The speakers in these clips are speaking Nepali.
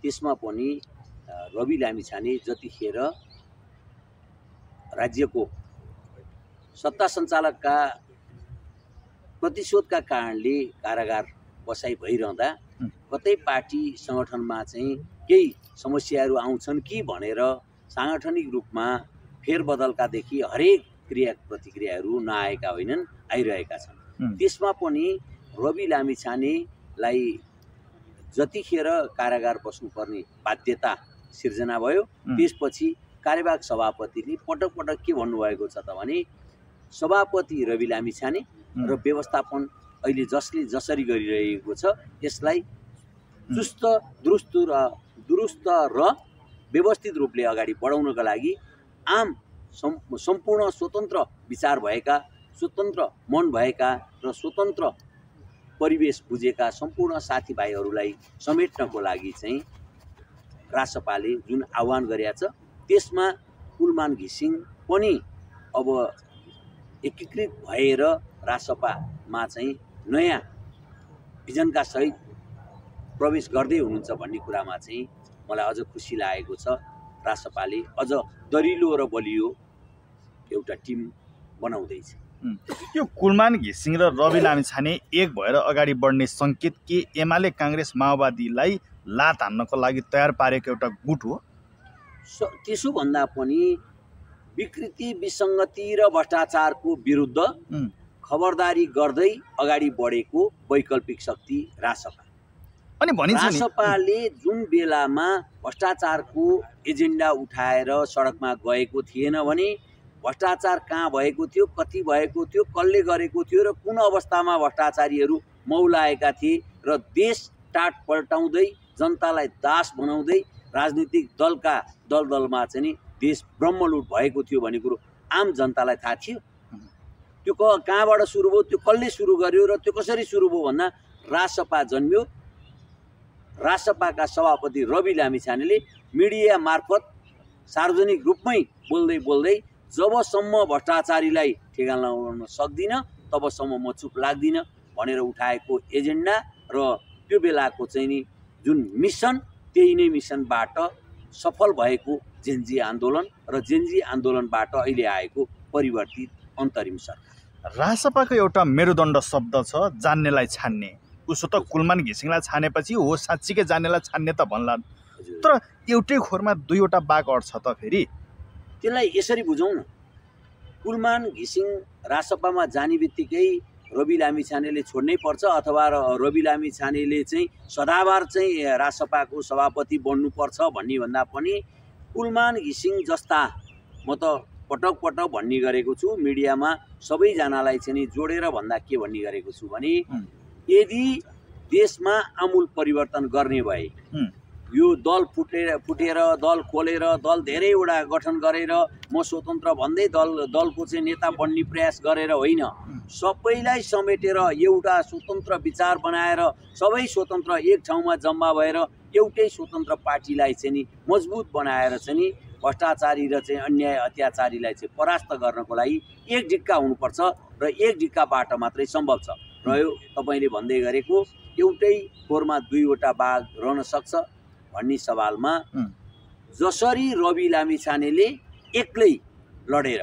त्यसमा पनि रवि लामिछाने जतिखेर राज्यको सत्ता सञ्चालकका प्रतिशोधका कारणले कारागार बसाइ भइरहँदा कतै पार्टी सङ्गठनमा चाहिँ केही समस्याहरू आउँछन् कि भनेर साङ्गठनिक रूपमा फेरबदलकादेखि हरेक क्रिया प्रतिक्रियाहरू नआएका होइनन्, आइरहेका छन्। त्यसमा पनि रवि लामिछानेलाई जतिखेर कारागार बस्नुपर्ने बाध्यता सिर्जना भयो, त्यसपछि कार्यवाहक सभापतिले पटक पटक के भन्नुभएको छ त भने सभापति रवि लामिछाने र व्यवस्थापन अहिले जसले जसरी गरिरहेको छ यसलाई चुस्त दुरुस्त र व्यवस्थित रूपले अगाडि बढाउनका लागि आम सम्पूर्ण स्वतन्त्र विचार भएका, स्वतन्त्र मन भएका र स्वतन्त्र परिवेश बुझेका सम्पूर्ण साथीभाइहरूलाई समेट्नको लागि चाहिँ रासपाले जुन आह्वान गरेका छ त्यसमा कुलमान घिसिङ पनि अब एकीकृत भएर रासपामा चाहिँ नयाँ भिजनका सहित प्रवेश गर्दै हुनुहुन्छ भन्ने कुरामा चाहिँ मलाई अझ खुसी लागेको छ। रासपाले अझ दरिलो र बलियो एउटा टिम बनाउँदैछ। यो कुलमान घिसिङ र रवि लामिछाने एक भएर अगाडि बढ्ने सङ्केत के एमाले काङ्ग्रेस माओवादीलाई लात हान्नको लागि तयार पारेको एउटा गुट हो? त्यसो भन्दा पनि विकृति, विसङ्गति र भ्रष्टाचारको विरुद्ध खबरदारी गर्दै अगाडि बढेको वैकल्पिक शक्ति रासपा। अनि भनिन्छ नि रासपाले जुन बेलामा भ्रष्टाचारको एजेन्डा उठाएर सडकमा गएको थिएन भने भ्रष्टाचार कहाँ भएको थियो, कति भएको थियो, कसले गरेको थियो र कुन अवस्थामा भ्रष्टाचारीहरू मौलाएका थिए र देश टाट पल्टाउँदै जनतालाई दास बनाउँदै राजनीतिक दलमा चाहिँ नि देश ब्रह्मलुट भएको थियो भन्ने कुरो आम जनतालाई थाहा थियो। त्यो कहाँबाट सुरु भयो, त्यो कसले सुरु गर्यो र त्यो कसरी सुरु भयो भन्दा रासपा जन्मियो। रासपाका सभापति रवि लामिछानेले मिडिया मार्फत सार्वजनिक रूपमै बोल्दै जबसम्म भ्रष्टाचारीलाई ठेगान लगाउन सक्दिनँ तबसम्म म चुप लाग्दिनँ भनेर उठाएको एजेन्डा र त्यो बेलाको चाहिँ नि जुन मिसन, त्यही नै मिसनबाट सफल भएको जेन्जी आन्दोलन र जेन्जी आन्दोलनबाट अहिले आएको परिवर्तित अन्तरिम सरकार। रासपाको एउटा मेरुदण्ड शब्द छ जान्नेलाई छान्ने। उसो त कुलमान घिसिङलाई छानेपछि हो साँच्चीकै जान्नेलाई छान्ने त भन्लान्, तर एउटै खोरमा दुईवटा बाघ अड्छ त फेरि। त्यसलाई यसरी बुझौँ न, कुलमान घिसिङ रासपामा जाने बित्तिकै रवि लामिछानेले छोड्नै पर्छ अथवा रवि लामिछानेले चाहिँ सदाबार चाहिँ रासपाको सभापति बन्नुपर्छ भन्ने भन्दा पनि कुलमान घिसिङ जस्ता, म त पटक पटक भन्ने गरेको छु मिडियामा, सबैजनालाई चाहिँ जोडेर भन्दा के भन्ने गरेको छु भने यदि देशमा आमूल परिवर्तन गर्ने भए यो दल फुटेर दल खोलेर दल धेरैवटा गठन गरेर म स्वतन्त्र भन्दै दलको चाहिँ नेता बन्ने प्रयास गरेर होइन, सबैलाई समेटेर एउटा स्वतन्त्र विचार बनाएर सबै स्वतन्त्र एक ठाउँमा जम्मा भएर एउटै स्वतन्त्र पार्टीलाई चाहिँ नि मजबुत बनाएर चाहिँ नि भ्रष्टाचारी र चाहिँ अन्याय अत्याचारीलाई चाहिँ परास्त गर्नको लागि एक ढिक्का हुनुपर्छ र एक ढिक्काबाट मात्रै सम्भव छ। र यो तपाईँले भन्दै गरेको एउटै खोरमा दुईवटा बाघ रहन सक्छ भन्ने सवालमा जसरी रवि लामिछानेले एक्लै लडेर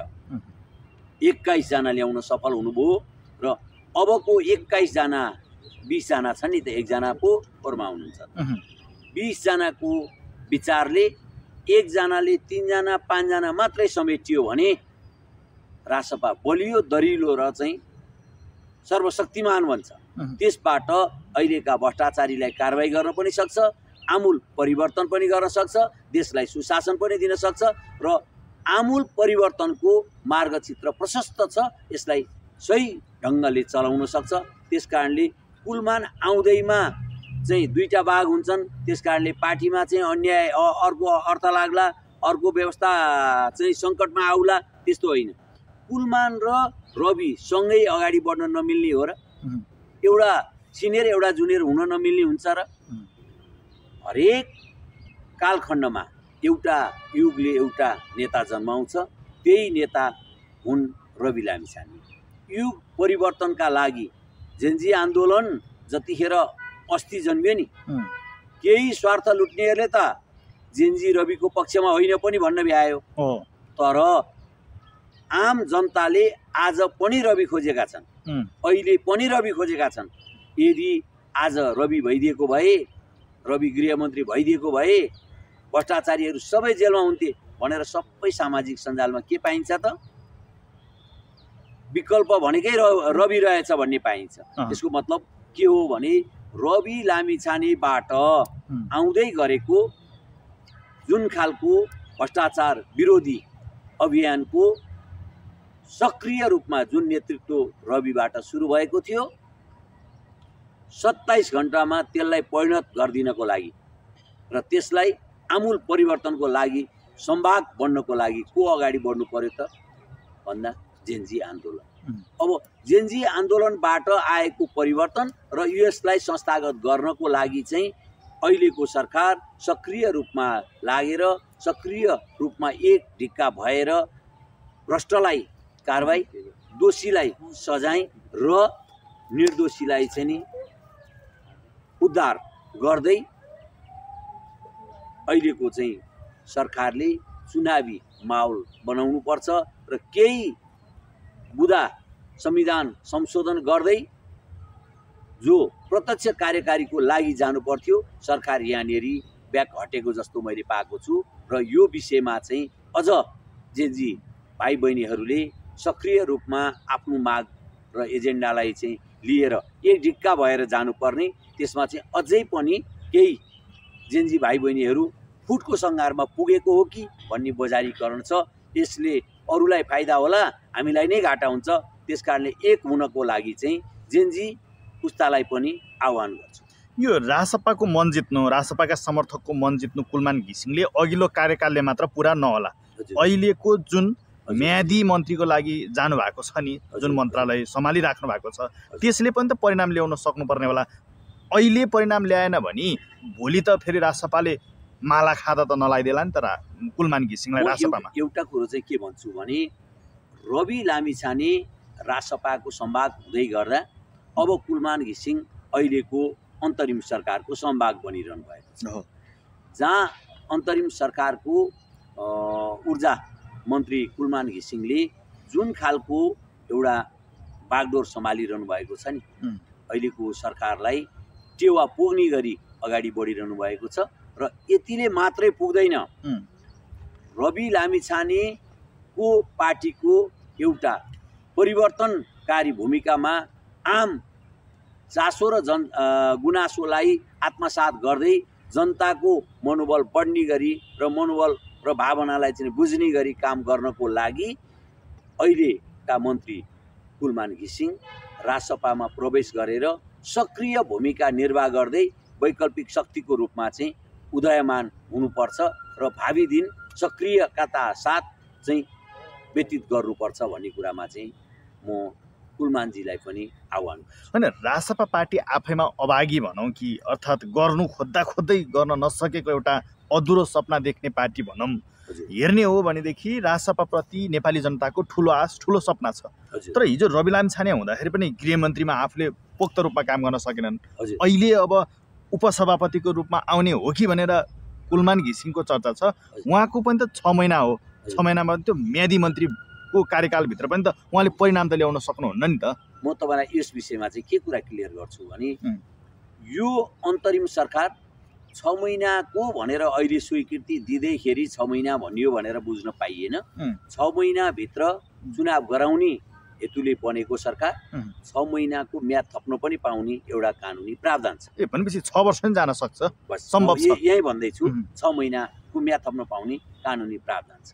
21 जना ल्याउन सफल हुनुभयो र अबको 21 जना 20 जना छन् नि त, एकजना पो खोरमा हुनुहुन्छ, 20 जनाको विचारले एकजनाले 3 जना 5 जना मात्रै समेटियो भने रासपा बलियो, दरिलो र चाहिँ सर्वशक्तिमान बन्छ। त्यसबाट अहिलेका भ्रष्टाचारीलाई कारबाही गर्न पनि सक्छ, आमूल परिवर्तन पनि गर्न सक्छ, देशलाई सुशासन पनि दिन सक्छ र आमूल परिवर्तनको मार्गचित्र प्रशस्त छ, यसलाई सही ढङ्गले चलाउन सक्छ। त्यसकारणले कुलमान आउँदैमा चाहिँ दुईटा बाघ हुन्छन्, त्यसकारणले पार्टीमा चाहिँ अन्याय अर्को अर्थ लाग्ला, अर्को व्यवस्था चाहिँ सङ्कटमा आउला, त्यस्तो होइन। कुलमान र रवि सँगै अगाडि बढ्न नमिल्ने हो र? एउटा सिनियर एउटा जुनियर हुन नमिल्ने हुन्छ र? हरेक कालखण्डमा एउटा युगले एउटा नेता जन्माउँछ, त्यही नेता हुन् रवि लामिछाने। युग परिवर्तनका लागि जेन्जी आन्दोलन जतिखेर अस्ति जन्मियो नि, केही स्वार्थ लुट्नेहरूले त जेनजी रविको पक्षमा होइन पनि भन्न भ्यायो। तर आम जनताले आज पनि रवि खोजेका छन्, अहिले पनि रवि खोजेका छन्। यदि आज रवि भइदिएको भए, रवि गृहमन्त्री भइदिएको भए भ्रष्टाचारीहरू सबै जेलमा हुन्थे भनेर सबै सामाजिक सञ्जालमा के पाइन्छ त? विकल्प भनेकै रवि रहेछ भन्ने पाइन्छ। त्यसको मतलब के हो भने रवि लामिछानेबाट आउँदै गरेको जुन खालको भ्रष्टाचार विरोधी अभियानको सक्रिय रूपमा जुन नेतृत्व रविबाट सुरु भएको थियो, 27 घण्टामा त्यसलाई परिणत गरिदिनको लागि र त्यसलाई आमूल परिवर्तनको लागि संवाद बन्नको लागि को अगाडि बढ्नु पर्यो त भन्दा जेनजी आन्दोलन। अब जेनजी आन्दोलनबाट आएको परिवर्तन र यसलाई संस्थागत गर्नको लागि चाहिँ अहिलेको सरकार सक्रिय रूपमा लागेर, सक्रिय रूपमा एक ढिक्का भएर भ्रष्टलाई कारबाही, दोषीलाई सजाय र निर्दोषीलाई चाहिँ नि उद्धार गर्दै अहिलेको चाहिँ सरकारले चुनावी माहौल बनाउनु पर्छ र केही बुदा संविधान संशोधन गर्दै जो प्रत्यक्ष कार्यकारीको लागि जानु पर्थ्यो, सरकार यहाँनिर ब्याक हटेको जस्तो मैले पाएको छु। र यो विषयमा चाहिँ अझ जेनजी भाइ बहिनीहरूले सक्रिय रूपमा आफ्नो माग र एजेन्डालाई चाहिँ लिएर एक ढिक्का भएर जानुपर्ने। त्यसमा चाहिँ अझै पनि केही जेनजी भाइ बहिनीहरू फुटको सङ्घारमा पुगेको हो कि भन्ने बजारीकरण छ। यसले अरूलाई फाइदा होला, हामीलाई नै घाटा हुन्छ। त्यसकारणले एक हुनको लागि चाहिँ जेनजी पुस्तालाई पनि आह्वान गर्छु। यो रासपाको मन जित्नु, रासपाका समर्थकको मन जित्नु कुलमान घिसिङले अघिल्लो कार्यकालले मात्र पुरा नहोला, अहिलेको जुन म्यादी मन्त्रीको लागि जानुभएको छ नि, जुन मन्त्रालय सम्हालिराख्नु भएको छ, त्यसले पनि त परिणाम ल्याउन सक्नुपर्ने होला। अहिले परिणाम ल्याएन भने भोलि त फेरि रासपाले माला खाँदा त नलाइदेला नि त कुलमान घिसिङलाई रासपामा। एउटा कुरो चाहिँ के भन्छु भने रवि लामिछाने रासपाको संवाद हुँदै गर्दा अब कुलमान घिसिङ अहिलेको अन्तरिम सरकारको संवाद बनिरहनु भएको छ, जहाँ अन्तरिम सरकारको ऊर्जा मन्त्री कुलमान घिसिङले जुन खालको एउटा बागडोर सम्हालिरहनु भएको छ नि, अहिलेको सरकारलाई टेवा पुग्ने गरी अगाडि बढिरहनु भएको छ। र यतिले मात्रै पुग्दैन, रवि लामिछानेको पार्टीको एउटा परिवर्तनकारी भूमिकामा आम चासो र गुनासोलाई आत्मसात गर्दै जनताको मनोबल बढ्ने गरी र मनोबल र भावनालाई चाहिँ बुझ्ने गरी काम गर्नको लागि अहिलेका मन्त्री कुलमान घिसिङ रासपामा प्रवेश गरेर सक्रिय भूमिका निर्वाह गर्दै वैकल्पिक शक्तिको रूपमा चाहिँ उदयमान हुनुपर्छ र भावी दिन सक्रियता साथ चाहिँ व्यतीत गर्नुपर्छ भन्ने कुरामा चाहिँ म कुलमानजीलाई पनि आह्वान गर्छु। होइन, रासपा पार्टी आफैमा अभागी भनौँ कि अर्थात् गर्नु खोज्दै गर्न नसकेको एउटा अधुरो सपना देख्ने पार्टी भनौँ, हेर्ने हो भनेदेखि रासपाप्रति नेपाली जनताको ठुलो आश, ठुलो सपना छ। तर हिजो रवि लामिछाने हुँदाखेरि पनि गृहमन्त्रीमा आफूले पोक्त रूपमा काम गर्न सकेनन्। अहिले अब उपसभापतिको रूपमा आउने हो कि भनेर कुलमान घिसिङको चर्चा छ। उहाँको पनि त 6 महिना हो, 6 महिनामा त्यो म्यादी मन्त्रीको कार्यकालभित्र पनि त उहाँले परिणाम त ल्याउन सक्नुहुन्न नि त। म तपाईँलाई यस विषयमा चाहिँ के कुरा क्लियर गर्छु भने यो अन्तरिम सरकार 6 महिनाको भनेर अहिले स्वीकृति दिँदैखेरि 6 महिना भनियो भनेर बुझ्न पाइएन। 6 महिनाभित्र चुनाव गराउने हेतुले बनेको सरकार 6 महिनाको म्याद थप्न पनि पाउने एउटा कानुनी प्रावधान छ। भनेपछि 6 वर्ष पनि जान सक्छ, सम्भव छ। यही भन्दैछु, 6 महिनाको म्याद थप्न पाउने कानुनी प्रावधान छ।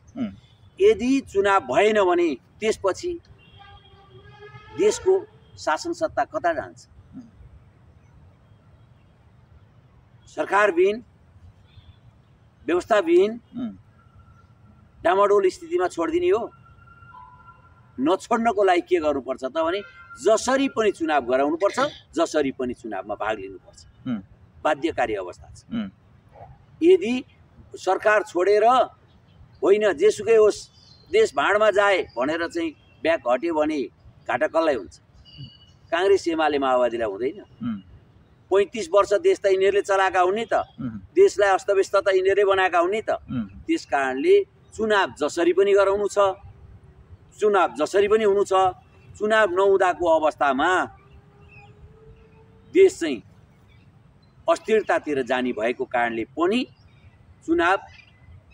यदि चुनाव भएन भने त्यसपछि देशको शासन सत्ता कता जान्छ? सरकारविहीन, व्यवस्थाविहीन, डामाडोल स्थितिमा छोडिदिने हो। नछोड्नको लागि के गर्नुपर्छ त भने जसरी पनि चुनाव गराउनुपर्छ, जसरी पनि चुनावमा भाग लिनुपर्छ, बाध्यकारी अवस्था छ। यदि सरकार छोडेर होइन जेसुकै होस् देश भाँडमा जाए भनेर चाहिँ ब्याक हट्यो भने घाटा कसलाई हुन्छ? काङ्ग्रेस एमाले माओवादीलाई हुँदैन, 35 वर्ष देश त यिनीहरूले चलाएका हुन् नि त, देशलाई अस्तव्यस्त त यिनीहरूले बनाएका हुन् नि त। त्यस कारणले चुनाव जसरी पनि गराउनु छ, चुनाव जसरी पनि हुनु छ, चुनाव नहुँदाको अवस्थामा देश चाहिँ अस्थिरतातिर जाने भएको कारणले पनि चुनाव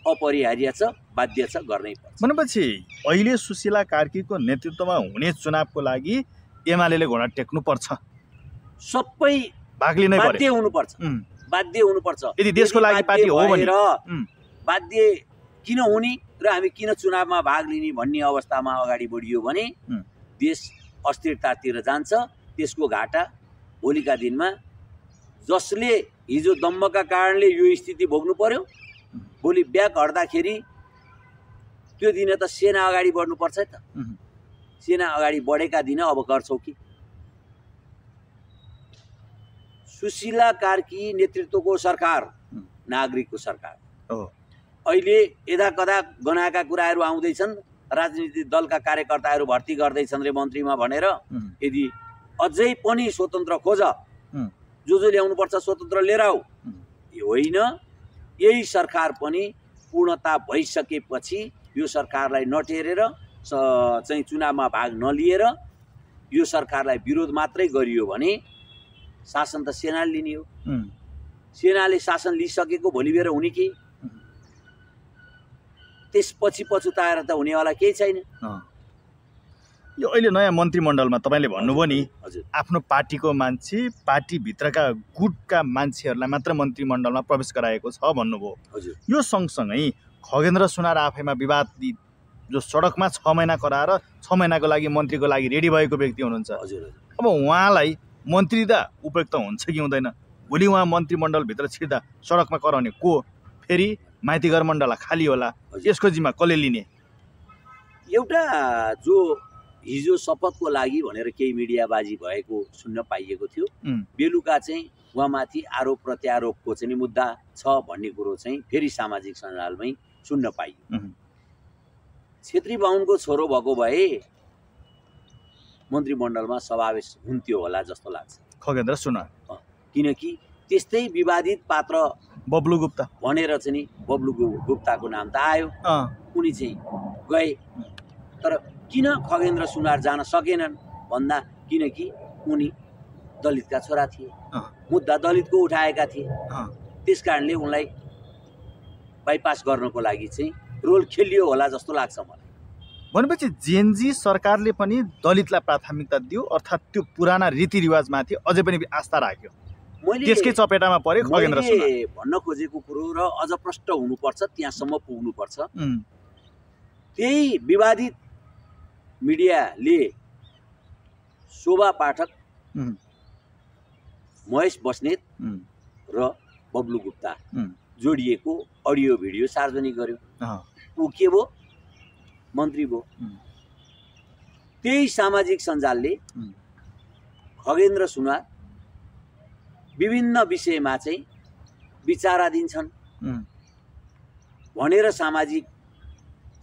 अपरिहार्य छ, बाध्य छ, गर्नै पर्छ। भनेपछि अहिले सुशीला कार्कीको नेतृत्वमा हुने चुनावको लागि एमाले घोडा टेक्नु पर्छ, सबै भाग लिनै पर्छ, बाध्य हुनुपर्छ, बाध्य हुनुपर्छ। यदि देशको लागि पार्टी हो भने बाध्य किन हुने र हामी किन चुनावमा भाग लिने भन्ने अवस्थामा अगाडि बढियो भने देश अस्थिरतातिर जान्छ। त्यसको घाटा भोलिका दिनमा जसले हिजो दम्मका कारणले यो स्थिति भोग्नु पर्यो, भोलि ब्याक हट्दाखेरि त्यो दिन त सेना अगाडि बढ्नुपर्छ त। सेना अगाडि बढेका दिन अब गर्छौ कि? सुशीला कार्की नेतृत्वको सरकार नागरिकको सरकार हो। अहिले यदा कदा गनाएका कुराहरू आउँदैछन्, राजनीतिक दलका कार्यकर्ताहरू भर्ती गर्दैछन् रे मन्त्रीमा भनेर। यदि अझै पनि स्वतन्त्र खोज, जो ल्याउनुपर्छ स्वतन्त्र लिएर आऊ, होइन। यही सरकार पनि पूर्णता भइसकेपछि यो सरकारलाई नटेरेर चाहिँ चुनावमा भाग नलिएर यो सरकारलाई विरोध मात्रै गरियो भने शासन त सेनाले लिने हो। सेनाले शासन लिइसकेको भोलि बेर हुने के? त्यसपछि पछुताएर त हुनेवाला केही छैन। यो अहिले नयाँ मन्त्रीमण्डलमा तपाईँले भन्नुभयो नि, आफ्नो पार्टीको मान्छे, पार्टीभित्रका गुटका मान्छेहरूलाई मात्र मन्त्रीमण्डलमा प्रवेश गराएको छ भन्नुभयो। यो सँगसँगै खगेन्द्र सुनार आफैमा विवादित, जो सडकमा 6 महिना कराएर 6 महिनाको लागि मन्त्रीको लागि रेडी भएको व्यक्ति हुनुहुन्छ। अब उहाँलाई मन्त्री दा उपयुक्त हुन्छ कि हुँदैन? भोलि उहाँ मन्त्रीमण्डलभित्र छिर्दा सडकमा कराउने को? फेरि माइतीघर मण्डल खाली होला, यसको जिम्मा कसले लिने? एउटा जो हिजो शपथको लागि भनेर केही मिडियाबाजी भएको सुन्न पाइएको थियो, बेलुका चाहिँ उहाँमाथि आरोप प्रत्यारोपको चाहिँ मुद्दा छ भन्ने कुरो चाहिँ फेरि सामाजिक सञ्जालमै सुन्न पाइयो। छेत्री बाहुनको छोरो भएको भए मन्त्रीमण्डलमा समावेश हुन्थ्यो होला जस्तो लाग्छ खगेन्द्र सुनार। किनकि त्यस्तै विवादित पात्र बब्लु गुप्ता भनेर चाहिँ बब्लु गुप्ताको नाम त आयो, उनी चाहिँ गए। तर किन खगेन्द्र सुनार जान सकेनन् भन्दा किनकि उनी दलितका छोरा थिए, मुद्दा दलितको उठाएका थिए। त्यस कारणले उनलाई बाइपास गर्नको लागि चाहिँ रोल खेलियो होला जस्तो लाग्छ मलाई। भनेपछि जेएनजी सरकारले पनि दलितलाई प्राथमिकता दियो, अर्थात् त्यो पुराना रीतिरिवाजमाथि अझै पनि आस्था राख्यो। त्यसकै चपेटामा परे खगेन्द्र सुनार। भन्न खोजेको कुरो र अझ प्रष्ट हुनुपर्छ, त्यहाँसम्म पुग्नुपर्छ। त्यही विवादित मिडियाले शोभा पाठक, महेश बस्नेत र बब्लु गुप्ता जोडिएको अडियो भिडियो सार्वजनिक गर्यो। ऊ के भयो? मन्त्री भयो। त्यही सामाजिक सञ्जालले खगेन्द्र सुनार विभिन्न विषयमा चाहिँ विचाराधीन छन् भनेर सामाजिक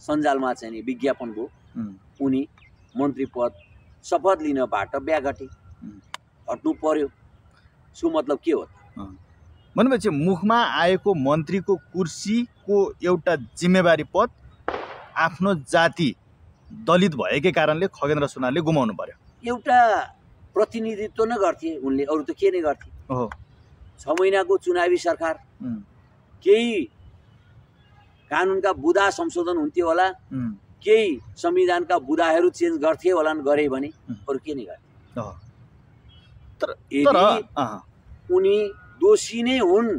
सञ्जालमा चाहिँ विज्ञापन भयो। उनी मन्त्री पद शपथ लिनबाट ब्याघटे हट्नु पर्यो। सो मतलब के हो? भनेपछि मुखमा आएको मन्त्रीको कुर्सीको एउटा जिम्मेवारी पद आफ्नो जाति दलित भएकै कारणले खगेन्द्र सुनारले गुमाउनु पर्यो। एउटा प्रतिनिधित्व नै गर्थे उनले, अरू त के नै गर्थे? 6 महिनाको चुनावी सरकार, केही कानुनका बुदा संशोधन हुन्थ्यो होला, केही संविधानका बुदाहरू चेन्ज गर्थे होला, गरे भने अरू के नै गर्थे? यदि उनी दोषी नै हुन्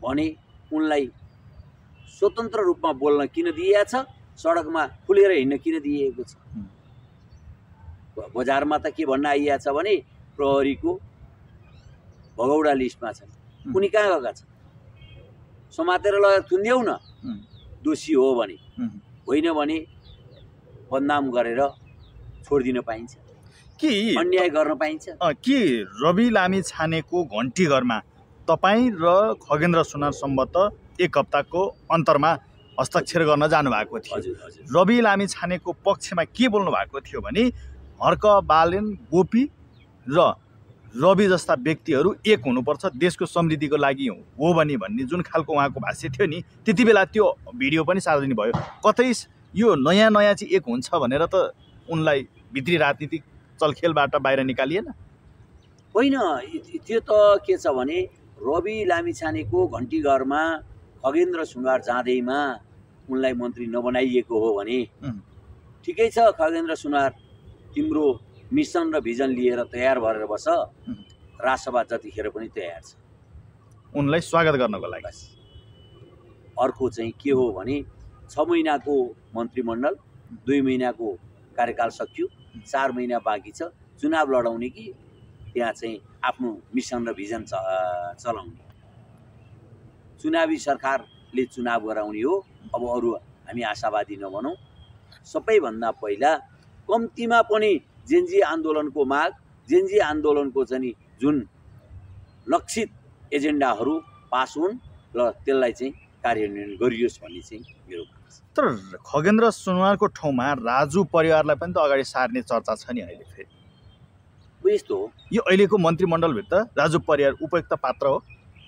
भने उनलाई स्वतन्त्र रूपमा बोल्न किन दिइएको छ? सडकमा खुलेर हिँड्न किन दिइएको छ? बजारमा त के भन्न आइएको छ भने प्रहरीको भगौडा लिस्टमा छन्। उनी कहाँ गएका छन्? समातेर लगेर थुन्देऊ न, दोषी हो भने। होइन भने बदनाम गरेर छोडिदिन पाइन्छ कि अन्याय गर्न पाइन्छ कि? रवि लामिछानेको घन्टी घरमा तपाईँ र खगेन्द्र सुनार सम्बन्ध 1 हप्ताको अन्तरमा हस्ताक्षर गर्न जानुभएको थियो। रवि लामिछानेको पक्षमा के बोल्नु भएको थियो भने हर्क बालेन गोपी र रवि जस्ता व्यक्तिहरू एक हुनुपर्छ देशको समृद्धिको लागि हो भने भन्ने जुन खालको उहाँको भाष्य थियो नि, त्यति बेला त्यो भिडियो पनि सार्वजनिक भयो। कतै यो नयाँ चाहिँ एक हुन्छ भनेर त उनलाई भित्री राजनीतिक चलखेलबाट बाहिर निकालिएन? होइन, त्यो त के छ भने रवि लामिछानेको घन्टीघरमा खगेन्द्र सुनवार जाँदैमा उनलाई मन्त्री नबनाइएको हो भने ठिकै छ, खगेन्द्र सुनवार तिम्रो मिसन र भिजन लिएर तयार भएर बस, राजसभा जतिखेर पनि तयार छ उनलाई स्वागत गर्नको लागि। अर्को चाहिँ के हो भने 6 महिनाको मन्त्रीमण्डल, 2 महिनाको कार्यकाल सकियो, 4 महिना बाँकी छ, चुनाव लडाउने कि त्यहाँ चाहिँ आफ्नो मिसन र भिजन चलाउने? चुनावी सरकारले चुनाव गराउने हो। अब अरू हामी आशावादी नबनौँ। सबैभन्दा पहिला कम्तीमा पनि जेनजी आन्दोलनको माग, जेनजी आन्दोलनको चाहिँ जुन लक्षित एजेन्डाहरू पास हुन् र त्यसलाई चाहिँ कार्यान्वयन गरियोस् भन्ने चाहिँ मेरो माग छ। तर खगेन्द्र सुनवारको ठाउँमा राजु परिवारलाई पनि त अगाडि सार्ने चर्चा छ नि अहिले फेरि। यस्तो हो, यो अहिलेको मन्त्रीमण्डलभित्र राजु परिवार उपयुक्त पात्र हो?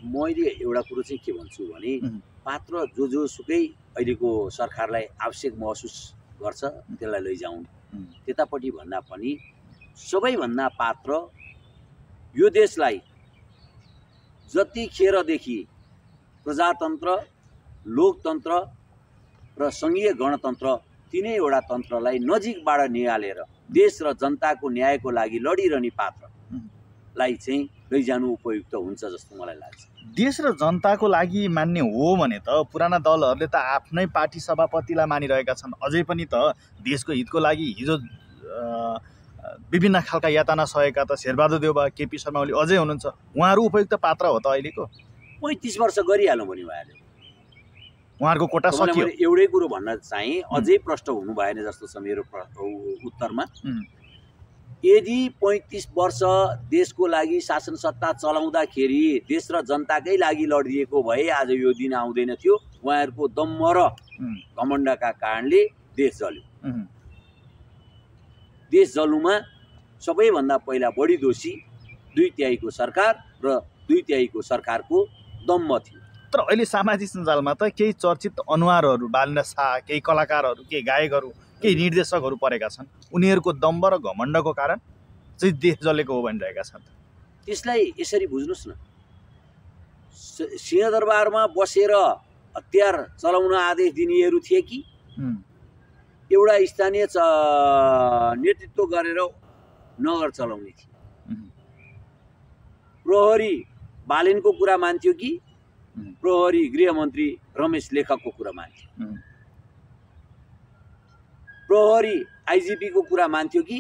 मैले एउटा कुरो चाहिँ के भन्छु भने पात्र जो सुकै अहिलेको सरकारलाई आवश्यक महसुस गर्छ त्यसलाई लैजाउन्। त्यतापट्टि भन्दा पनि सबैभन्दा पात्र यो देशलाई जतिखेरदेखि प्रजातन्त्र, लोकतन्त्र र सङ्घीय गणतन्त्र तीनैवटा तन्त्रलाई नजिकबाट निहालेर देश र जनताको न्यायको लागि लडिरहने पात्रलाई चाहिँ लैजानु उपयुक्त हुन्छ जस्तो मलाई लाग्छ। देश र जनताको लागि मान्ने हो भने त पुराना दलहरूले त आफ्नै पार्टी सभापतिलाई मानिरहेका छन्। अझै पनि त देशको हितको लागि हिजो विभिन्न खालका यातना सहेका त शेरबहादुर देउवा, केपी शर्मा ओली अझै हुनुहुन्छ। उहाँहरू उपयुक्त पात्र हो त अहिलेको? 35 वर्ष गरिहालौँ भने उहाँहरूले। उहाँहरूको कोटा सकियो। एउटै कुरो भन्न चाहिँ अझै प्रष्ट हुनु भएन जस्तो छ मेरो उत्तरमा। यदि 35 वर्ष देशको लागि शासन सत्ता चलाउँदाखेरि देश र जनताकै लागि लडिएको भए आज यो दिन आउँदैन थियो। उहाँहरूको दम्म र घमण्डका कारणले देश जल्यो। देश जल्नुमा सबैभन्दा पहिला बढी दोषी 2/3 सरकार र 2/3 सरकारको दम्म थियो। तर अहिले सामाजिक सञ्जालमा त केही चर्चित अनुहारहरू, बालिना शाह, केही कलाकारहरू, केही गायकहरू, केही निर्देशकहरू परेका छन्। उनीहरूको दम्ब र घमण्डको कारण चाहिँ देश जलेको हो भनिरहेका छन्। त्यसलाई यसरी बुझ्नुहोस् न, सिंहदरबारमा बसेर हतियार चलाउन आदेश दिनेहरू थिए कि एउटा स्थानीय नेतृत्व गरेर नगर चलाउने थिए? प्रहरी बालेनको कुरा मान्थ्यो कि प्रहरी गृहमन्त्री रमेश लेखकको कुरा मान्थ्यो? प्रहरी आइजिपीको कुरा मान्थ्यो कि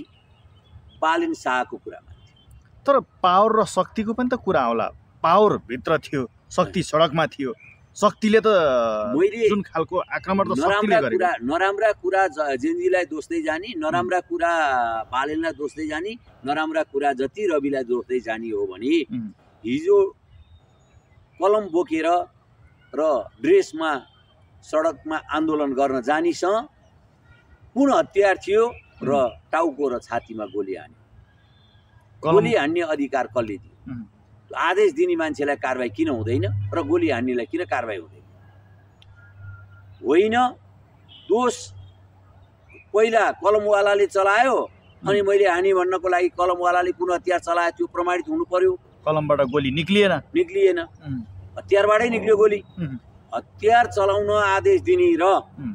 बालेन शाहको कुरा मान्थ्यो? तर पावर र शक्तिको पनि त कुरा होला। पावर भित्र थियो, शक्ति सडकमा थियो। शक्तिले त जुन खालको आक्रमण त शक्तिले गरेको। नराम्रा कुरा जेनजीलाई दोस्दै जाने, नराम्रा कुरा बालेनलाई दोस्दै जाने, नराम्रा कुरा जति रविलाई दोस्दै जाने हो भने हिजो कलम बोकेर र ड्रेसमा सडकमा आन्दोलन गर्न जानीसँग कुन हतियार थियो र टाउको र छातीमा गोली हान्यो? गोली हान्ने अधिकार कसले दियो? आदेश दिने मान्छेलाई कारबाही किन हुँदैन र गोली हान्नेलाई किन कारबाही हुँदैन? होइन, दोष पहिला कलमवालाले चलायो अनि मैले हानी भन्नको लागि कलमवालाले कुन हतियार चलायो त्यो प्रमाणित हुनु पर्यो। कलमबाट गोली निक्लिएन। हतियारबाटै निक्ल्यो गोली। हतियार चलाउन आदेश दिने र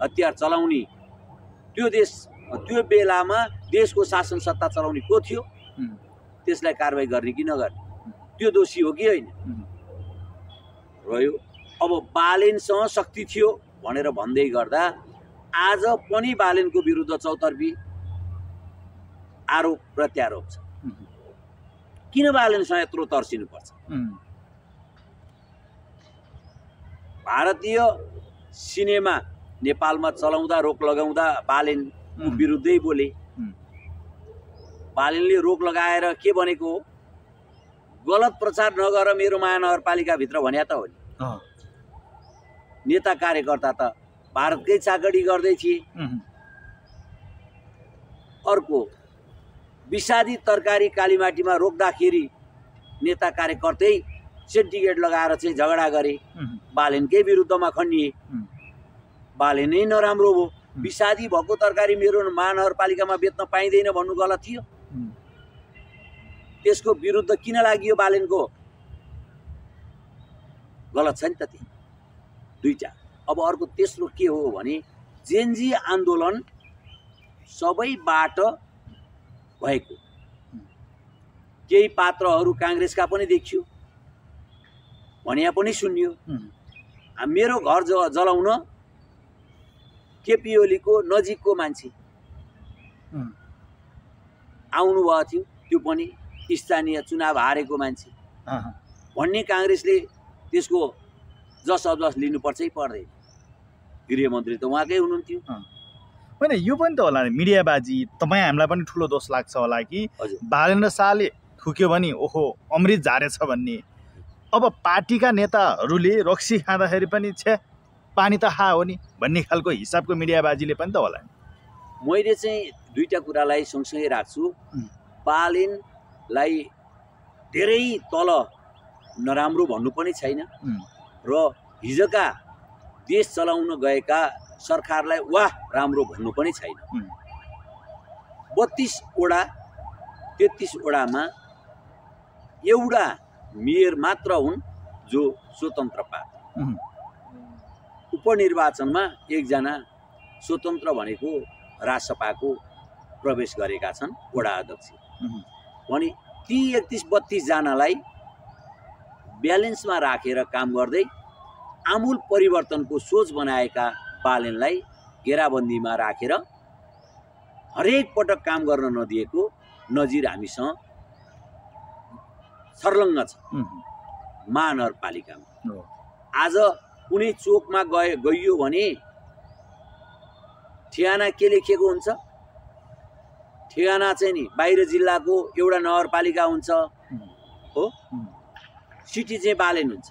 हतियार चलाउने त्यो बेलामा देशको शासन सत्ता चलाउने को थियो? त्यसलाई कारबाही गर्ने कि नगर्ने? त्यो दोषी हो कि होइन? रह्यो अब बालेनसँग शक्ति थियो भनेर भन्दै गर्दा आज पनि बालेनको विरुद्ध चौतर्फी आरोप प्रत्यारोप छ। किन बालेनसँग यत्रो तर्सिनुपर्छ? भारतीय सिनेमा नेपालमा चलाउँदा रोक लगाउँदा बालेनको विरुद्धै बोले। बालेनले रोक लगाएर के भनेको हो? गलत प्रचार नगर मेरो महानगरपालिकाभित्र भन्या त हो नि। नेता कार्यकर्ता त भारतकै चाकडी गर्दै थिए। अर्को विषादी तरकारी कालीमाटीमा रोक्दाखेरि नेता कार्यकर्तै सिन्डिकेट लगाएर चाहिँ झगडा गरे, बालेनकै विरुद्धमा खनिए। बालेन नै नराम्रो हो, विषादी भएको तरकारी मेरो महानगरपालिकामा बेच्न पाइँदैन भन्नु गलत थियो। त्यसको विरुद्ध किन लागि बालेनको? गलत छ नि त त्यो दुईटा। अब अर्को तेस्रो के हो भने जेनजी आन्दोलन सबैबाट भएको, केही पात्रहरू काङ्ग्रेसका पनि देखियो, भनिया पनि सुनियो। मेरो घर जलाउन केपी ओलीको नजिकको मान्छे आउनुभएको थियो, त्यो पनि स्थानीय चुनाव हारेको मान्छे भन्ने काङ्ग्रेसले त्यसको जस अजस लिनुपर्छै पर्दैन। गृहमन्त्री त उहाँकै हुनुहुन्थ्यो। होइन, यो पनि त होला मिडियाबाजी। तपाईँ हामीलाई पनि ठुलो दोष लाग्छ होला कि बालेन्द्र शाहले थुक्यो भने ओहो अमृत झारेछ भन्ने। अब पार्टीका नेताहरूले रक्सी खाँदाखेरि पनि छे पानी त खा हो नि भन्ने खालको हिसाबको मिडियाबाजीले पनि त होला। मैले चाहिँ दुईटा कुरालाई सँगसँगै राख्छु। बालेनलाई धेरै तल नराम्रो भन्नु पनि छैन र हिजोका देश चलाउन गएका सरकारलाई वाह राम्रो भन्नु पनि छैन। 32 वडा 33 वडामा एउटा मेयर मात्र हुन् जो स्वतन्त्र पार्टी। उपनिर्वाचनमा एकजना स्वतन्त्र भनेको रासपाको प्रवेश गरेका छन् वडा अध्यक्ष। भने ती 31-32 जनालाई ब्यालेन्समा राखेर काम गर्दै आमूल परिवर्तनको सोच बनाएका बालेनलाई घेराबन्दीमा राखेर हरेक पटक काम गर्न नदिएको नजिर हामीसँग सर्लङ्ग छ महानगरपालिकामा। आज कुनै चोकमा गइयो भने ठेगाना के लेखिएको हुन्छ? ठेगाना चाहिँ नि बाहिर जिल्लाको एउटा नगरपालिका हुन्छ हो, सिटी चाहिँ बालेन हुन्छ।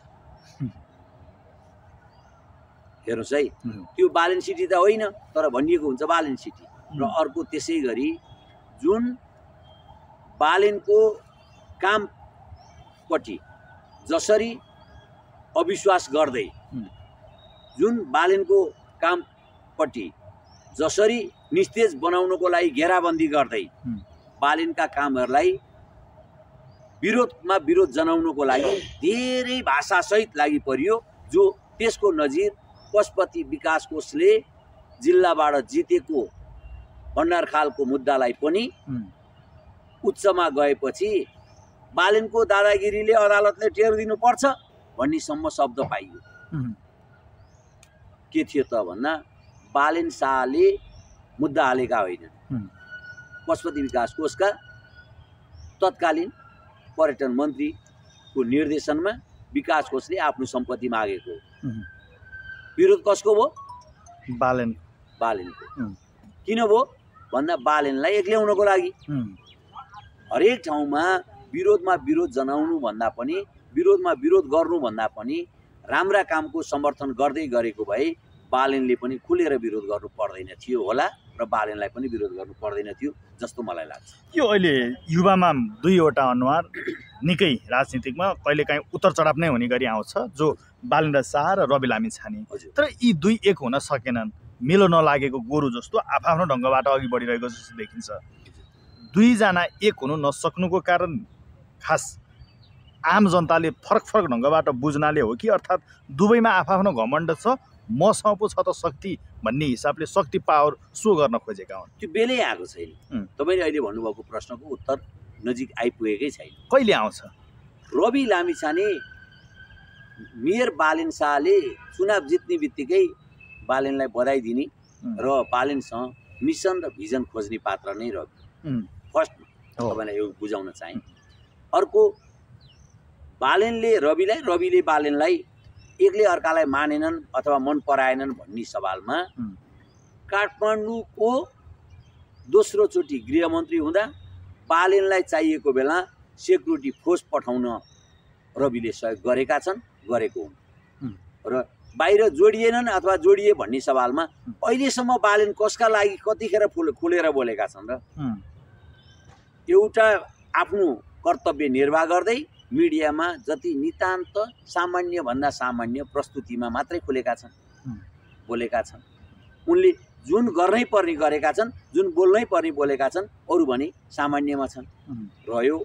हेर्नुहोस् है, त्यो बालेन सिटी त होइन तर भनिएको हुन्छ बालेन सिटी। र अर्को त्यसै गरी जुन बालेनको कामपट्टि जसरी अविश्वास गर्दै, जुन बालेनको कामपट्टि जसरी निस्तेज बनाउनको लागि घेराबन्दी गर्दै बालेनका कामहरूलाई विरोधमा विरोध जनाउनको लागि धेरै भाषासहित लागि परियो। जो त्यसको नजिर पशुपति विकास कोषले जिल्लाबाट जितेको भण्डारखालको मुद्दालाई पनि उच्चमा गएपछि बालेनको दादागिरीले अदालतले टेर दिनुपर्छ भन्नेसम्म शब्द पाइयो। के थियो त भन्दा बालेन शाहले मुद्दा हालेका होइनन्, पशुपति विकास कोषका तत्कालीन पर्यटन मन्त्रीको निर्देशनमा विकास कोषले आफ्नो सम्पत्ति मागेको। विरोध कसको भयो? बालेनको। किन भयो भन्दा बालेनलाई एक्ल्याउनको लागि। हरेक ठाउँमा विरोधमा विरोध जनाउनु भन्दा पनि, विरोधमा विरोध गर्नु भन्दा पनि राम्रा कामको समर्थन गर्दै गरेको भए बालेनले पनि खुलेर विरोध गर्नु पर्दैन थियो होला र बालेनलाई पनि विरोध गर्नु पर्दैन थियो जस्तो मलाई लाग्छ। यो अहिले युवामा दुईवटा अनुहार निकै राजनीतिकमा कहिलेकाहीँ उतार चढाव नै हुने गरी आउँछ, जो बालेन्द्र शाह र रवि लामिछाने। तर यी दुई एक हुन सकेनन्, मेलो नलागेको गोरु जस्तो आफ्नो ढङ्गबाट अघि बढिरहेको जस्तो देखिन्छ। दुईजना एक हुनु नसक्नुको कारण खास आम जनताले फरक फरक ढङ्गबाट बुझ्नाले हो कि अर्थात् दुवैमा आफ्नो घमण्ड छ, मसँग पो छ त शक्ति भन्ने हिसाबले शक्ति पावर सो गर्न खोजेका हुन्? त्यो बेलै आएको छैन। तपाईँले अहिले भन्नुभएको प्रश्नको उत्तर नजिक आइपुगेकै छैन। कहिले आउँछ? रवि लामिछाने मेयर बालेन शाहले चुनाव जित्ने बित्तिकै बालेनलाई बधाई दिने र बालेनसँग मिसन र भिजन खोज्ने पात्र नै रवि। फर्स्ट तपाईँलाई यो बुझाउन चाहे। अर्को, बालेनले रविलाई, रविले बालेनलाई एकले अर्कालाई मानेनन् अथवा मन पराएनन् भन्ने सवालमा काठमाडौँको दोस्रो चोटि गृहमन्त्री हुँदा बालेनलाई चाहिएको बेला सेक्युरिटी फोर्स पठाउन रविले सहयोग गरेका छन्, गरेको हुन्। र बाहिर जोडिएनन् अथवा जोडिए भन्ने सवालमा अहिलेसम्म बालेन कसका लागि कतिखेर खुलेर बोलेका छन् र? एउटा आफ्नो कर्तव्य निर्वाह गर्दै मिडियामा जति नितान्त सामान्यभन्दा सामान्य प्रस्तुतिमा मात्रै खुलेका छन्, बोलेका छन्। उनले जुन गर्नै पर्ने गरेका छन्, जुन बोल्नै पर्ने बोलेका छन्, अरू भने सामान्यमा छन्। रह्यो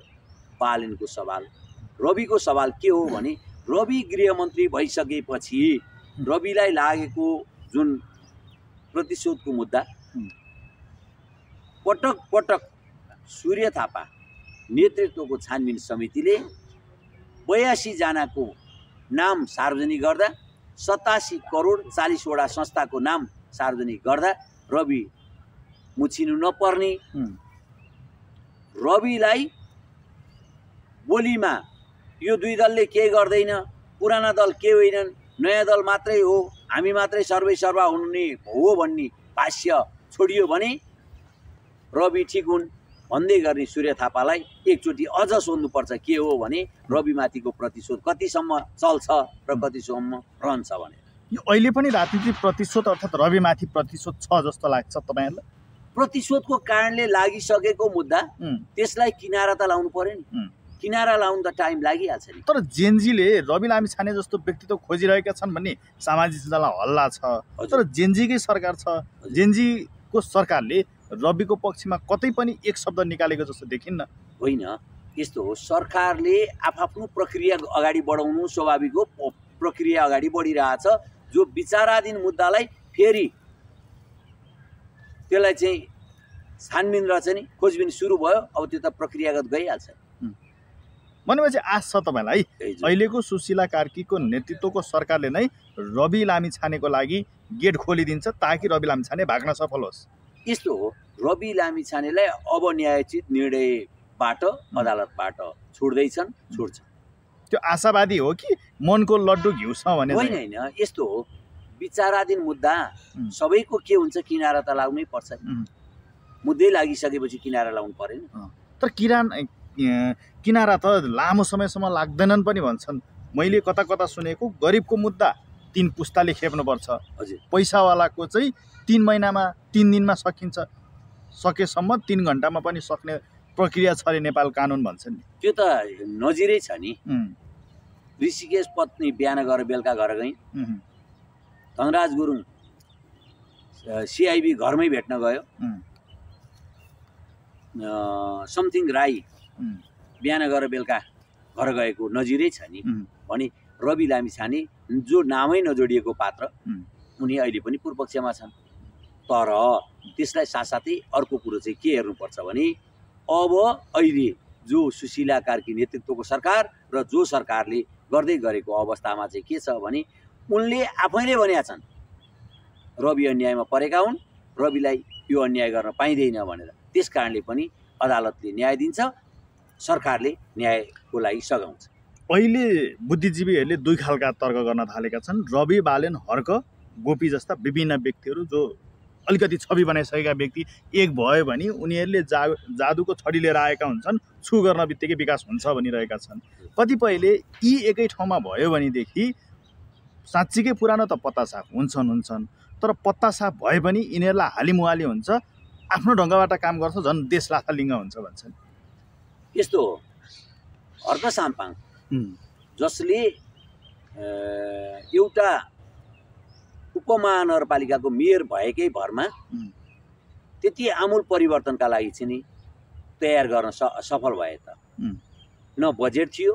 बालेनको सवाल, रविको सवाल के हो भने रवि गृहमन्त्री भइसकेपछि रविलाई लागेको जुन प्रतिशोधको मुद्दा पटक पटक सूर्य थापा नेतृत्वको छानबिन समितिले 82 जनाको नाम सार्वजनिक गर्दा 87 करोड 40 वटा संस्थाको नाम सार्वजनिक गर्दा रवि मुछिनु नपर्ने, रविलाई बोलीमा यो दुई दलले के गर्दैन, पुराना दल के होइनन्, नयाँ दल मात्रै हो, हामी मात्रै सर्वै सर्वा हुने हो भन्ने भाष्य छोडियो भने रवि ठिक हुन् भन्दै गर्ने सूर्य थापालाई एकचोटि अझ सोध्नुपर्छ के हो भने रविमाथिको प्रतिशोध कतिसम्म चल्छ र कतिसम्म रहन्छ भनेर। यो अहिले पनि राजनीतिक प्रतिशोध अर्थात् रविमाथि प्रतिशोध छ जस्तो लाग्छ तपाईँहरूलाई? प्रतिशोधको कारणले लागिसकेको मुद्दा त्यसलाई किनारा त लाउनु पर्यो नि, किनारा लाउनु त टाइम लागिहाल्छ नि। तर जेनजीले रवि लामिछाने जस्तो व्यक्तित्व खोजिरहेका छन् भन्ने सामाजिक सञ्जालमा हल्ला छ। तर जेनजीकै सरकार छ, जेनजीको सरकारले रविको पक्षमा कतै पनि एक शब्द निकालेको जस्तो देखिन्न। होइन, यस्तो हो, सरकारले आफ्नो प्रक्रिया अगाडि बढाउनु स्वाभाविक हो, प्रक्रिया अगाडि बढिरहेछ। जो विचाराधीन मुद्दालाई फेरि त्यसलाई चाहिँ छानबिन र चाहिँ खोजबिन सुरु भयो, अब त्यो त प्रक्रियागत गइहाल्छ। भनेपछि आश छ तपाईँलाई अहिलेको सुशीला कार्कीको नेतृत्वको सरकारले नै रवि लामिछानेको लागि गेट खोलिदिन्छ ताकि रवि लामिछाने भाग्न सफल होस्? यस्तो हो, रवि लामिछानेलाई अब न्यायोचित निर्णयबाट अदालतबाट छोड्दैछन्, छोड्छ। त्यो आशावादी हो कि मनको लड्डु घिउ छ भने? होइन होइन, यस्तो हो, विचाराधीन मुद्दा सबैको के हुन्छ, किनारा त लाउनै पर्छ। मुद्दै लागिसकेपछि किनारा लाउनु परेन। तर किनारा त लामो समयसम्म लाग्दैनन् पनि भन्छन्। मैले कता कता सुनेको गरिबको मुद्दा 3 पुस्ताले खेप्नुपर्छ, पैसावालाको चाहिँ 3 महिनामा 3 दिनमा सकिन्छ, सकेसम्म 3 घन्टामा पनि सक्ने प्रक्रिया छ अरे नेपाल कानुन भन्छन् नि। त्यो त नजिरै छ नि। ऋषिकेश पत्नी बिहान गएर बेलुका घर गई, धनराज गुरुङ सिआइबी घरमै भेट्न गयो, समथिङ राई बिहान गएर बेलुका घर गएको नजिरै छ नि। भने रवि लामिछाने जो नामै नजोडिएको पात्र, उनी अहिले पनि पूर्वपक्षमा छन्। तर त्यसलाई साथसाथै अर्को कुरो चाहिँ के हेर्नुपर्छ भने अब अहिले जो सुशीला कार्की नेतृत्वको सरकार र जो सरकारले गर्दै गरेको अवस्थामा चाहिँ के छ भने उनले आफैले भनेका छन् रवि अन्यायमा परेका हुन्, रविलाई यो अन्याय गर्न पाइँदैन भनेर। त्यस कारणले पनि अदालतले न्याय दिन्छ, सरकारले न्यायको लागि सघाउँछ। अहिले बुद्धिजीवीहरूले 2 खालका तर्क गर्न थालेका छन्। रवि, बालेन, हर्क, गोपी जस्ता विभिन्न व्यक्तिहरू जो अलिकति छवि बनाइसकेका व्यक्ति एक भयो भने उनीहरूले जादुको छडी लिएर आएका हुन्छन्, छु गर्न बित्तिकै विकास हुन्छ भनिरहेका छन्। कतिपयले यी एकै ठाउँमा भयो भनेदेखि साँच्चीकै पुरानो त पत्ता साफ हुन्छन्, तर पत्ता साफ भए पनि यिनीहरूलाई हालिमुहाली हुन्छ, आफ्नो ढङ्गबाट काम गर्छ, झन् देश लाथालिङ्ग हुन्छ भन्छन्। यस्तो हो, हर्क साम्पाङ जसले एउटा उपमहानगरपालिकाको मेयर भएकै भरमा त्यति आमूल परिवर्तनका लागि चाहिँ नि तयार गर्न सफल भए त न बजेट थियो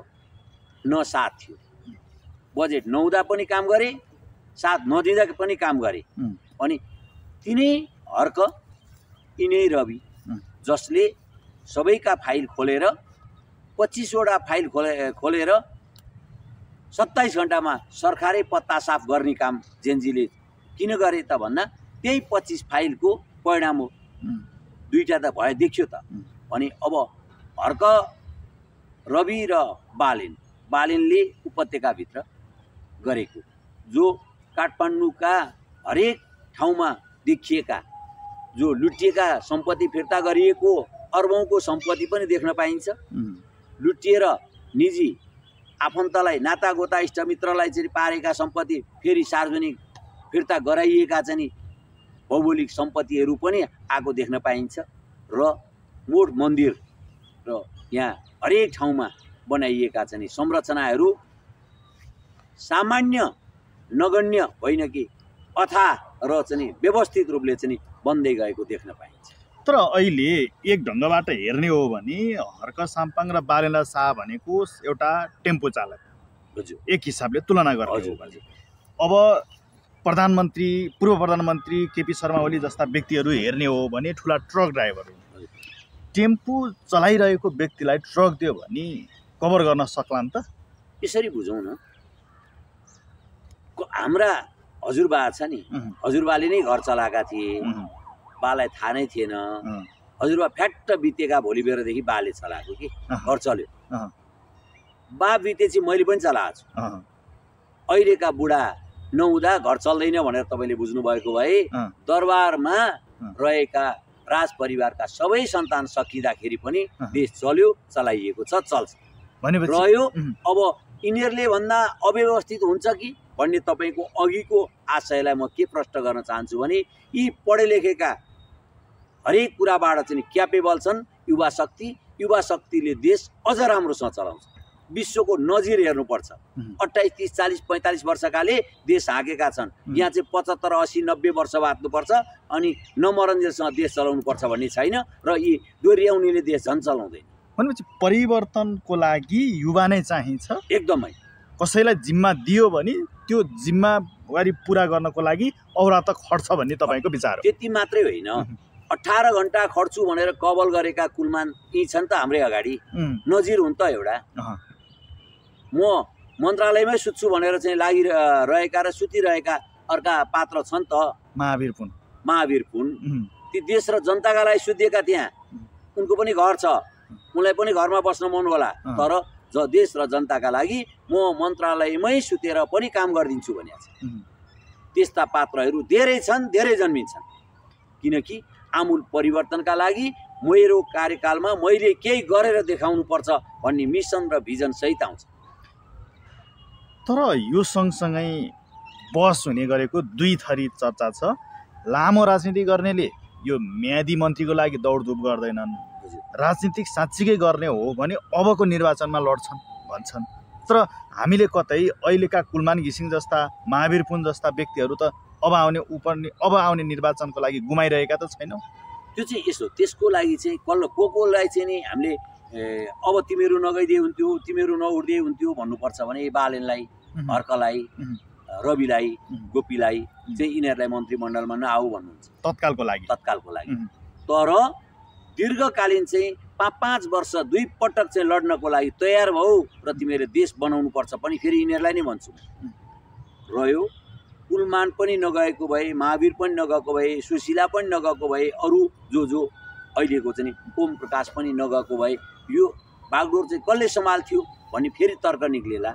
न साथ थियो। बजेट नहुँदा पनि काम गरे, साथ नदिँदा पनि काम गरे। अनि तिनै हर्क, यिनै रवि जसले सबैका फाइल खोलेर 25 वटा फाइल खोलेर 27 घण्टामा सरकारै पत्ता साफ गर्ने काम जेनजीले किन गरे त भन्दा त्यही 25 फाइलको परिणाम हो। 2टा त भयो देखियो त। अनि अब हर्क, रवि र बालेनले उपत्यकाभित्र गरेको जो काठमाडौँका हरेक ठाउँमा देखिएका जो लुटिएका सम्पत्ति फिर्ता गरिएको अर्बौंको सम्पत्ति पनि देख्न पाइन्छ। लुटिएर निजी आफन्तलाई, नातागोता, इष्टमित्रलाई चाहिँ पारेका सम्पत्ति फेरि सार्वजनिक फिर्ता गराइएका चाहिँ भौगोलिक सम्पत्तिहरू पनि आएको देख्न पाइन्छ। र मोठ मन्दिर र यहाँ हरेक ठाउँमा बनाइएका चाहिँ संरचनाहरू सामान्य नगण्य होइन कि अथाह र चाहिँ व्यवस्थित रूपले चाहिँ बन्दै गएको देख्न पाइन्छ। तर अहिले एक ढङ्गबाट हेर्ने हो भने हर्क साम्पाङ र बालेन्द्र शाह भनेको एउटा टेम्पो चालक, हजुर, एक हिसाबले तुलना गर्ने हो हजुर, भने अब प्रधानमन्त्री, पूर्व प्रधानमन्त्री केपी शर्मा ओली जस्ता व्यक्तिहरू हेर्ने हो भने ठुला ट्रक ड्राइभर हुन्। टेम्पो चलाइरहेको व्यक्तिलाई ट्रक दियो भने कभर गर्न सक्लान् त? यसरी बुझौँ न, हाम्रा हजुरबा छ नि, हजुरबाले नै घर चलाएका थिए, बालाई थाहा नै थिएन, हजुरबा फ्याट्ट बितेका भोलि बेरदेखि बाले चलाएको कि घर चल्यो, बा बितेपछि मैले पनि चलाएको छु। अहिलेका बुढा नहुँदा घर चल्दैन भनेर तपाईँले बुझ्नुभएको भए दरबारमा रहेका राज परिवारका सबै सन्तान सकिँदाखेरि पनि देश चल्यो, चलाइएको छ, चल्छ रह्यो। अब यिनीहरूले भन्दा अव्यवस्थित हुन्छ कि भन्ने तपाईँको अघिको आशयलाई म के प्रश्न गर्न चाहन्छु भने यी पढे लेखेका हरेक कुराबाट चाहिँ क्यापेबल छन् युवा शक्तिले देश अझ राम्रोसँग चलाउँछ। विश्वको नजिर हेर्नुपर्छ, 28, 30, 40, 45 वर्षकाले देश हाँकेका छन्, यहाँ चाहिँ 75, 80, 90 वर्ष बाँच्नुपर्छ अनि नमरन्जेलसँग देश चलाउनुपर्छ भन्ने छैन र यी दोहोऱ्याउनेले देश झन् चलाउँदैन। भनेपछि परिवर्तनको लागि युवा नै चाहिन्छ। एकदमै कसैलाई जिम्मा दियो भने त्यो जिम्मेवारी पुरा गर्नको लागि औरा त खट्छ भन्ने तपाईँको विचार हो? त्यति मात्रै होइन, 18 घण्टा खट्छु भनेर कबल गरेका कुलमान यी छन् त हाम्रै अगाडि, नजिर हुन् त एउटा। म मन्त्रालयमै सुत्छु भनेर चाहिँ लागिरहेका र सुतिरहेका अर्का पात्र छन् त, महावीर पुन। ती देश र जनताका लागि सुतिएका, त्यहाँ उनको पनि घर छ, उनलाई पनि घरमा बस्न मन होला, तर देश र जनताका लागि म मन्त्रालयमै सुतेर पनि काम गरिदिन्छु भनेको छ। त्यस्ता पात्रहरू धेरै छन्, धेरै जन्मिन्छन्, किनकि आमूल परिवर्तनका लागि मेरो कार्यकालमा मैले केही गरेर देखाउनुपर्छ भन्ने मिसन र भिजन सहित आउँछ। तर यो सँगसँगै बहस हुने गरेको दुई थरी चर्चा छ। लामो राजनीति गर्नेले यो म्यादी मन्त्रीको लागि दौडधुप गर्दैनन्, राजनीतिक साँच्चीकै गर्ने हो भने अबको निर्वाचनमा लड्छन् भन्छन्। तर हामीले कतै अहिलेका कुलमान घिसिङ जस्ता, महावीर पुन जस्ता व्यक्तिहरू त अब आउने निर्वाचनको लागि गुमाइरहेका त छैनौँ। त्यो चाहिँ यसो, त्यसको लागि चाहिँ कोलाई चाहिँ नि हामीले अब तिमीहरू नगइदिए हुन्थ्यो, तिमीहरू नउठ्दै हुन्थ्यो भन्नुपर्छ भने बालेनलाई, हर्कलाई, रविलाई, गोपीलाई चाहिँ यिनीहरूलाई मन्त्रीमण्डलमा नआऊ भन्नुहुन्छ तत्कालको लागि। तर दीर्घकालीन चाहिँ 5-5 वर्ष 2 पटक चाहिँ लड्नको लागि तयार भऊ र तिमीहरूले देश बनाउनु पर्छ पनि फेरि यिनीहरूलाई नै भन्छु। रह्यो कुलमान पनि नगएको भए, महावीर पनि नगएको भए, सुशीला पनि नगएको भए, अरू जो अहिलेको चाहिँ ओम प्रकाश पनि नगएको भए यो बागडोर चाहिँ कसले सम्हाल्थ्यो भन्ने फेरि तर्क निक्लेला।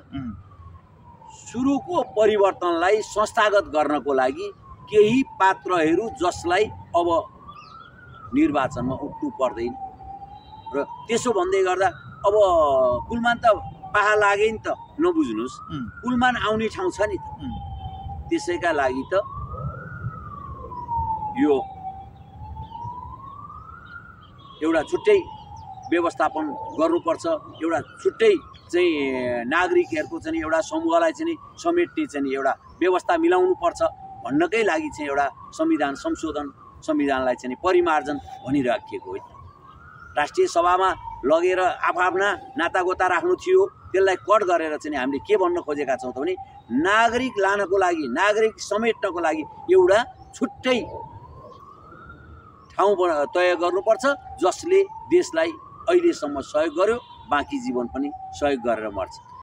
सुरुको परिवर्तनलाई संस्थागत गर्नको लागि केही पात्रहरू जसलाई अब निर्वाचनमा उठ्नु पर्दैन र त्यसो भन्दै गर्दा अब कुलमान त पाहा लागे नि त, नबुझ्नुहोस्, कुलमान आउने ठाउँ छ नि त, त्यसैका लागि त यो एउटा छुट्टै व्यवस्थापन गर्नुपर्छ, एउटा छुट्टै चाहिँ नागरिकहरूको चाहिँ एउटा समूहलाई चाहिँ समेट्ने चाहिँ एउटा व्यवस्था मिलाउनु पर्छ भन्नकै लागि चाहिँ एउटा संविधान संशोधन, संविधानलाई चाहिँ परिमार्जन भनिराखिएको हो। राष्ट्रिय सभामा लगेर आफ्ना नातागोता राख्नु थियो, त्यसलाई कट गरेर चाहिँ हामीले के भन्न खोजेका छौँ त भने नागरिक लानको लागि, नागरिक समेट्नको लागि एउटा छुट्टै ठाउँ तय गर्नुपर्छ जसले देशलाई अहिलेसम्म सहयोग गर्यो, बाँकी जीवन पनि सहयोग गरेर मर्छ।